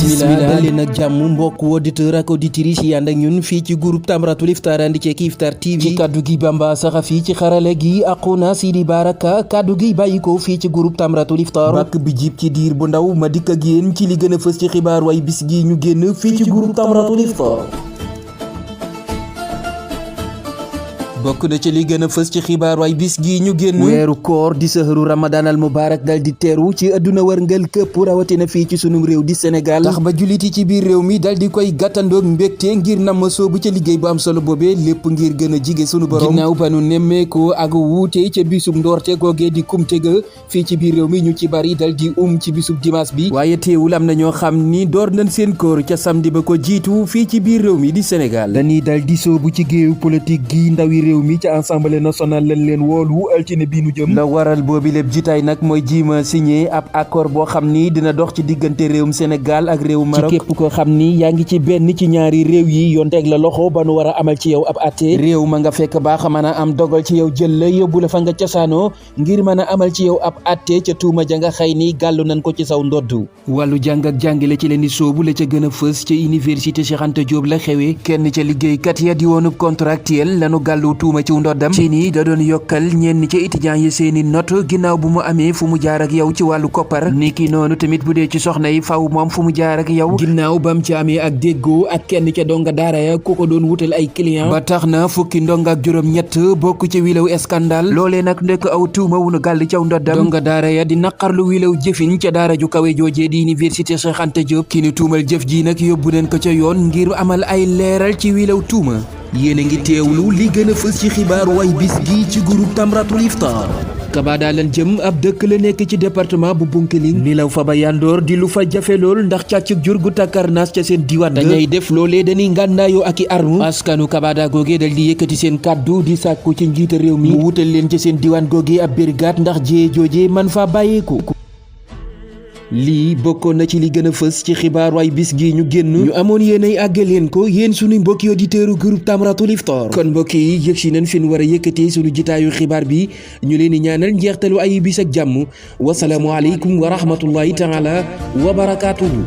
bismillah dal leen ak jàmm mbokk auditeur ak auditrice yi ànd ak ñun fii ci groupe Tamratul Iftar andi ci Iftar TV ci kaddu gi Bamba Saxa fii ci xarale gi Akhouna Sidi Baraka kaddu gi bàyyi ko fii ci groupe Tamratul Iftar bàkk bi jib ci diir bu ndaw ma dikk ak yéen ci li gën a fës ci xibaar way bis gi ñu génn fii ci groupe Tamratul Iftar. bokk na ci li gën a fës ci xibaar waay bis gi ñu génn weeru koor di sahru ramadan al mubarak dal di teeru ci adduna wërngal këpp rawatina fii ci sunum réew di Sénégal tax ba juliti ci biir réew mi dal di koy gàttandoog mbégte ngir nam soobu ca liggéey bu am solo boobee lépp ngir gën a jige sunu borom ginnaaw ba nu nemmeekoo ak wuute ca bisub ndoorte googee di kumte ga fii ci biir réew mi ñu ci bari dal di ci bisub dimanche bi waaye teewul am na ñoo xam ni door nañ seen koor ca samedi ba ko jiitu fii ci biir réew mi di Sénégal dañuy dal di soobu ci géewu politique gi ndawi réew mi ci assemblée nationale lañ leen woolu altine bii nu jëm la waral boobi lépp jitaay nag mooy jiima signé ab accord boo xam ni dina dox ci diggante réewum Sénégal ak réewu Maroc ci képp ko xam ni yaa ngi ci benn ci ñaari réew yi yoon teg la loxo ba nu war a amal ci yow ab atte réew ma nga fekk baax a mën a am dogal ci yow jël la yóbbu la fa nga cosaanoo ngir mën a amal ci yow ab atte ca tuuma ja nga xëy ni gàllu nañ ko ci saw ndoddu wàllu jàng ak jàngale ci leen di soobu la ca gën a fës ca université Cheikh Anta Diop la xewee kenn ca liggéeykat ya di woonub contractuel lanu gàllu tuuma ci ndoddam ci nii da doon yokkal ñenn ci étudiants yi seeni note ginnaaw bu mu amee fu mu jaar ak yow ci wàllu koppar niki noonu tamit bu dee ci soxna yi faw moom fu mu jaar ak yow ginnaaw bam ci amee ak déggoo ak kenn ca donga daara ya ku ko doon wutal ay client ba tax na fukki ndonga ak juróom-ñett bokk ci wilaw scandale loolee nag nekk aw tuuma wu nu gàll caw ndoddam donga daara ya di naqarlu wilaw jëfin ca daara ju kawe joojee di université Cheikh Anta Diop ki ni tuumal jëf ji nag yóbbu leen ko ca yoon ngir amal ay leeral ci wilaw tuuma yéen a ngi teewlu li gën a fës ci xibaar way bis gi ci groupe Tamratul Iftar Kabada lan jëm ab dëkk la nekk ci département bu Bounkiling ni law fa ba yandoor di lu fa jafe lool ndax càccug jur gu takkarnaas ca seen diwaan dañay def loolee dañuy ngànnaayoo ak i arme askanu Kabada googee dal di yëkkati seen kàddu di sàkku ci njiita réew mi mu wutal leen ci seen diwaan googee ab brigade ndax jiyee joojee man fa bàyyeeku lii bokkoon na ci li gën a fës ci xibaar waay bis gi ñu génn ñu amoon yéen ay àggaleen ko yéen suñu mbokki auditeurs groupe Tamratul Iftar kon mbokk yi yëg si nañ fi ñu war a yëkkatee suñu jitaayu xibaar bi ñu leen di ñaanal njeextalu ay bis ak jàmm wasalaamu aleykum wa rahmatullahi taala wa barakaatuhu